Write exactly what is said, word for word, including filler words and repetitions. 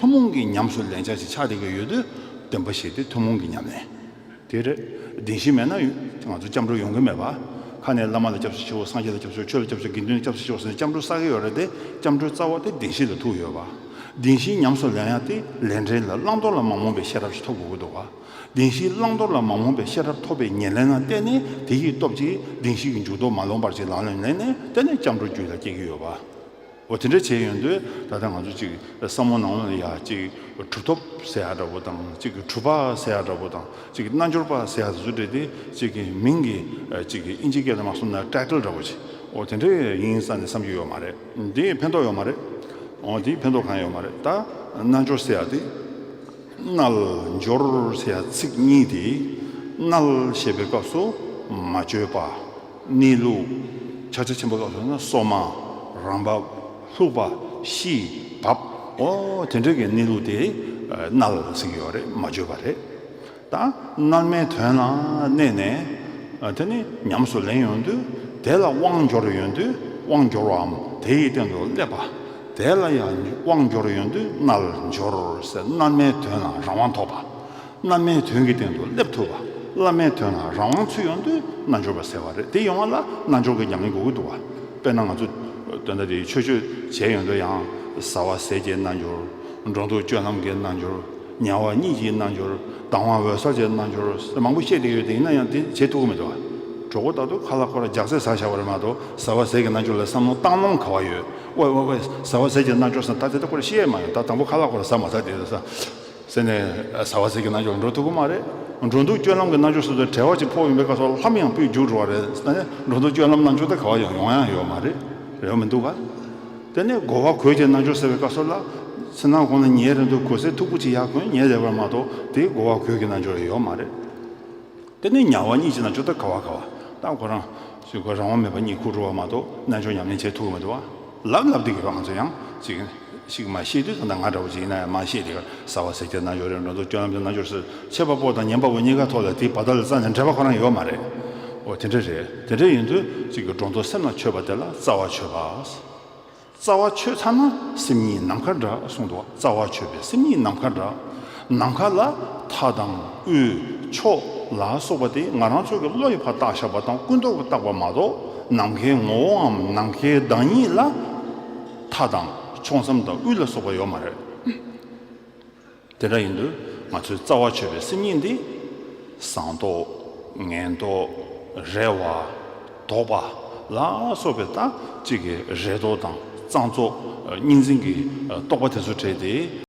ཐུན་མོང་གི་ཉམས་སུ་ལེན་བྱ་ཞིག་ཆགས་བསྡད་ཀྱི་ཡོད་དུས། བདེན་པ་བཞི་དེ་ཐུན་མོང་གི་ཉམས་ལེན་དེ་རེད། བདེན་བཞི་མེད་ན་ང་ཚོ་སྐྱབས་འགྲོ་ཡོང་གི་མེད་པ། ཁ་ནས་བླ་མ་ལ་སྐྱབས་སུ་མཆིའོ། སངས་རྒྱས་ལ་སྐྱབས་སུ་མཆིའོ། ཆོས་ལ་སྐྱབས་སུ་མཆིའོ། དགེ་འདུན་ལ་སྐྱབས་སུ་མཆིའོ་ཟེར་ནས་སྐྱབས་འགྲོ་བསགས་ཀྱི་ཡོད་རེད་དེ། སྐྱབས་འགྲོའི་རྩ་བ་དེ་བདེན་བཞི་ལ་ཐུག་ཡོད་པ། བདེན་བཞིའི་ཉམས་སུ་ལེན་ཡ་དེ་ལས་འབྲས་ལ་བླང་དོར་ལ་མ་རྨོངས་པའི་ཤེས་རབ་ཞིག་ཐོབ་དགོས་ཀྱི་འདུག་ག་བདེན་བཞིའི་བླང་དོར་ལ་མ་རྨོངས་པའི་ཤེས་རབ་ཐོབ་པའི་ཉེར་ལེན་ལ་བརྟེན་ནས། དེ་ཡི་སྟོབས་ཀྱིས་བདེན་བཞི་གི་འཇུག་ལྡོག་མ་ལོག་པར་ཅིག་ལག་ལེན་ལེན་ནས། དེ་ནས་སྐྱབས་འགྲོ་རྒྱུད་ལ་སྐྱེ་གི་ཡོད་པ། འོ་དེ་འདྲ་བྱས་ཡོང་དུས། ད་ལྟ་ང་ཚོ་ཅིག་བསམ་བློ་ནང་ལ་ཡ་ཅིག་གྲུབ་ཐོབ་ཟེར་ཡ་འདྲ་པོ་དང་། ཅིག་གྲུབ་པ་ཟེར་ཡ་འདྲ་པོ་དང་། ཅིག་རྣལ་འབྱོར་པ་ཟེར་ཡ་དེ་ཚོ་འདྲ་དེ། ཅིག་གི་མིང་གི་ཅིག་གི་ཨིན་ཇི་སྐད་ལ་མ་སོང་ན་ཊའི་ཊལ་འདྲ་པོ་ཅིག་འོ་དེ་འདྲ་ཡིན་ས་ནས་བསམ་རྒྱུ་ཡོད་མ་རེད། འདི་ཕན་ཐོགས་ཡོད་མ་རེད། འོ་དེ་ཕན་ཐོགས་གང་ཡོད་མ་རེད། ད་རྣལ་འབྱོར་ཟེར་ཡ་དེ། རྣལ་འབྱོར་ཟེར་ཡ་ཚིག་གཉིས་དེ། རྣལ་ཞེས་པའི་སྐབས་སུ་མ་བཅོས་པ། གནས་ལུགས། ཕྱག་རྒྱ་ཆེན་པོའི་སྐབས་སུ་ན་སོ་མ། རང་བབས། ལྷུག་པ། ཤེས། བབ། འོ་དེ་འདྲ་གི་གནས་ལུགས་དེ་རྣལ་ཟེར་གྱི་ཡོད་རེད། མ་བཅོས་པ་རེད། ད་རྣལ་མའི་དོན་ལ་གནས་ནས། དེ་ནི་ཉམས་སུ་ལེན་ཡོང་དུས། དེ་ལ་དབང་འབྱོར་ཡོང་དུས་དབང་འབྱོར་བའམ་དེ་ཡི་སྟེང་དུ་སླེབས་པ། དེ་ལ་ཡང་དབང་འབྱོར་ཡོང་དུས་རྣལ་འབྱོར་ཟེར། རྣལ་མའི་དོན་ལ་རང་དབང་ཐོབ་པ། རྣལ་མའི་དོན་གྱི་སྟེང་དུ་སླེབས་ཐུབ་པ། བླ་མའི་དོན་ལ་རང་དབང་ཚུད་ཡོང་དུས་རྣལ་འབྱོར་པ་ཟེར་བ་རེད། དེ་ཡོང་བ་ལ་རྣལ་འབྱོར་གྱི་ཉམས་ལེན་དགོས་ཀྱི་འདུག་བ། དཔེར་ན་ང་ཚོ་དོན་དག་དེ་ཆོས་སྤྱོད་བྱས་ཡོང་དུས་ཡང་། ཟ་བ་ཟས་ཀྱི་རྣལ་འབྱོར། འགྲོ་འདུག་སྤྱོད་ལམ་གྱི་རྣལ་འབྱོར། ཉལ་བ་གཉིད་ཀྱི་རྣལ་འབྱོར། ལྡང་བ་འོད་གསལ་གྱི་རྣལ་འབྱོར་ཟེར་མང་པོ་བཤད་བསྡད་ཡོད་དེ། ཡིན་ན་ཡང་དེ་བྱེད་ཐུབ་ཀྱི་མི་འདུག་བ། གྲོགས་པོ་ད་དུང་ཁ་ལག་ཁོ་ར་རྒྱགས་ཚད་ཟ་བྱ་བ་རེད་མ་གཏོགས། ཟ་བ་ཟས་ཀྱི་རྣལ་འབྱོར་ལ་བསམ་བློ་བཏང་ལོང་ག་བ་ཡོད། ཝེ་ཝེ་ཝེ། ཟ་བ་ཟས་ཀྱི་རྣལ་འབྱོར་ཟེར་ད་དེ་ད་ཁོ་ར་ཤེས་ཡས་མ་ཡོང་། ད་དང་པོ་ཁ་ལག་ཁོ་ར་ཟ་མ་ཟ་དེ་ཟ་ཟེར་ནས་ཟ་བ་ཟས་ཀྱི་རྣལ་འབྱོར་འགྲོ་ཐུབ་ཀྱི་མ་རེད། འགྲོ་འདུག་སྤྱོད་ལམ་གྱི་རྣལ་འབྱོར་ཟེར་དུས་བྲེལ་བ་ཅིག་ཕོག་ཡོང་པའི་སྐབས་སུ་ལྷམ་ཡང་ཕུད་རྒྱུགས་འགྲོ་བ་རེད། ད་ནི་འགྲོ་འདུག་སྤྱོད་ལམ་རྣལ་འབྱོར་ད་ག་བ་ཡང་ཡོང་ཡ་ཡོད་མ་རེད། རེད་མི་འདུག་ག་དེ་ནས་གོ་བ་གོས་ཀྱི་རྣལ་འབྱོར་ཟེར་བའི་སྐབས་སུ་ལ། ཕྱི་ནང་གོང་ན་ཉལ་རན་དུས་གོས་སའི་ཐུག་པ་ཅིག་ཡར་གོན་ཉལ་བསྡད་པ་རེད་མ་གཏོགས། དེ་གོ་བ་གོས་ཀྱི་རྣལ་འབྱོར་ཡོད་མ་རེད། དེ་ནས་ཉལ་བ་གཉིད་ཀྱི་རྣལ་འབྱོར་ད་ག་བ་ག་བ། ད་ཁོ་རང་ཞིག་ཁོ་རང་དབང་མེད་པར་གཉིད་ཁུག་འགྲོ་བ་མ་གཏོགས། རྣལ་འབྱོར་ཉམས་ལེན་བྱེད་ཐུབ་ཀྱི་མི་འདུག་བ། ལབ་ལབ་བསྡད་ཀྱི་ཡོད། ང་ཚོ་ཡང་ཅིག་ཞིག་མ་ཤེས་དུས། ད་ང་འདྲ་བོ་ཅིག་ཡིན་ན་ཡང་མ་ཤེས་དེ་ག་ཟ་བ་ཟས་ཀྱི་རྣལ་འབྱོར་རེད། འགྲོ་འདུག་སྤྱོད་ལམ་གྱི་རྣལ་འབྱོར་ཟེར། འཆད་པ་པོ་དང་ཉན་པ་པོ་གཉིས་ཀ་ཐོག་ལ་དེའི་བར་ཐག་ལ་རྩ་ནས་འབྲེལ་བ་ཁོ་རང་ཡོད་མ་རེད། འོ་དེ་འདྲ་རེད། དེ་འདྲ་ཡིན་དུས་ཅིག་གི་སྒྲོ་འདོགས་སེམས་ལ་ཆོད་པ་དེ་ལ་རྩ་བ་ཆོད་པ། རྩ་བ་ཆོད་ཚར་ན་སེམས་ཉིད་ནམ་མཁའ་འདྲ་གསུངས་འདུག་རྩ་བ་ཆོད་པའི་སེམས་ཉིད་ནམ་མཁའ་འདྲ། ནམ་མཁའ་ལ་མཐའ་དང་དབུས་ཕྱོགས་ལ་སོགས་པ་དེ་ང་རང་ཚོ་གི་བློ་ཡིས་ཕར་བཏགས་བཞག་པ་དང་ཀུན་རྟོག་གིས་བཏགས་པ་མ་གཏོགས། ནམ་མཁའི་ངོ་བོའམ་ནམ་མཁའི་བདག་ཉིད་ལ་མཐའ་དང་ཕྱོགས་མཚམས་དང་དབུས་ལ་སོགས་པ་ཡོད་མ་རེད། དེ་འདྲ་ཡིན་དུས་ང་ཚོའི་རྩ་བ་ཆོད་པའི་སེམས་ཉིད་འདི། བཟང་རྟོག་ངན་རྟོག་རེ་བ། དོགས་པ་ལ་སོགས་པའི་ད་ཅིག་གི་རེ་དོགས་དང་གཙང་བཙོག་གཉིས་འཛིན་གྱི་རྟོག་པ་དེ་ཚོ་བྲལ་ཏེ།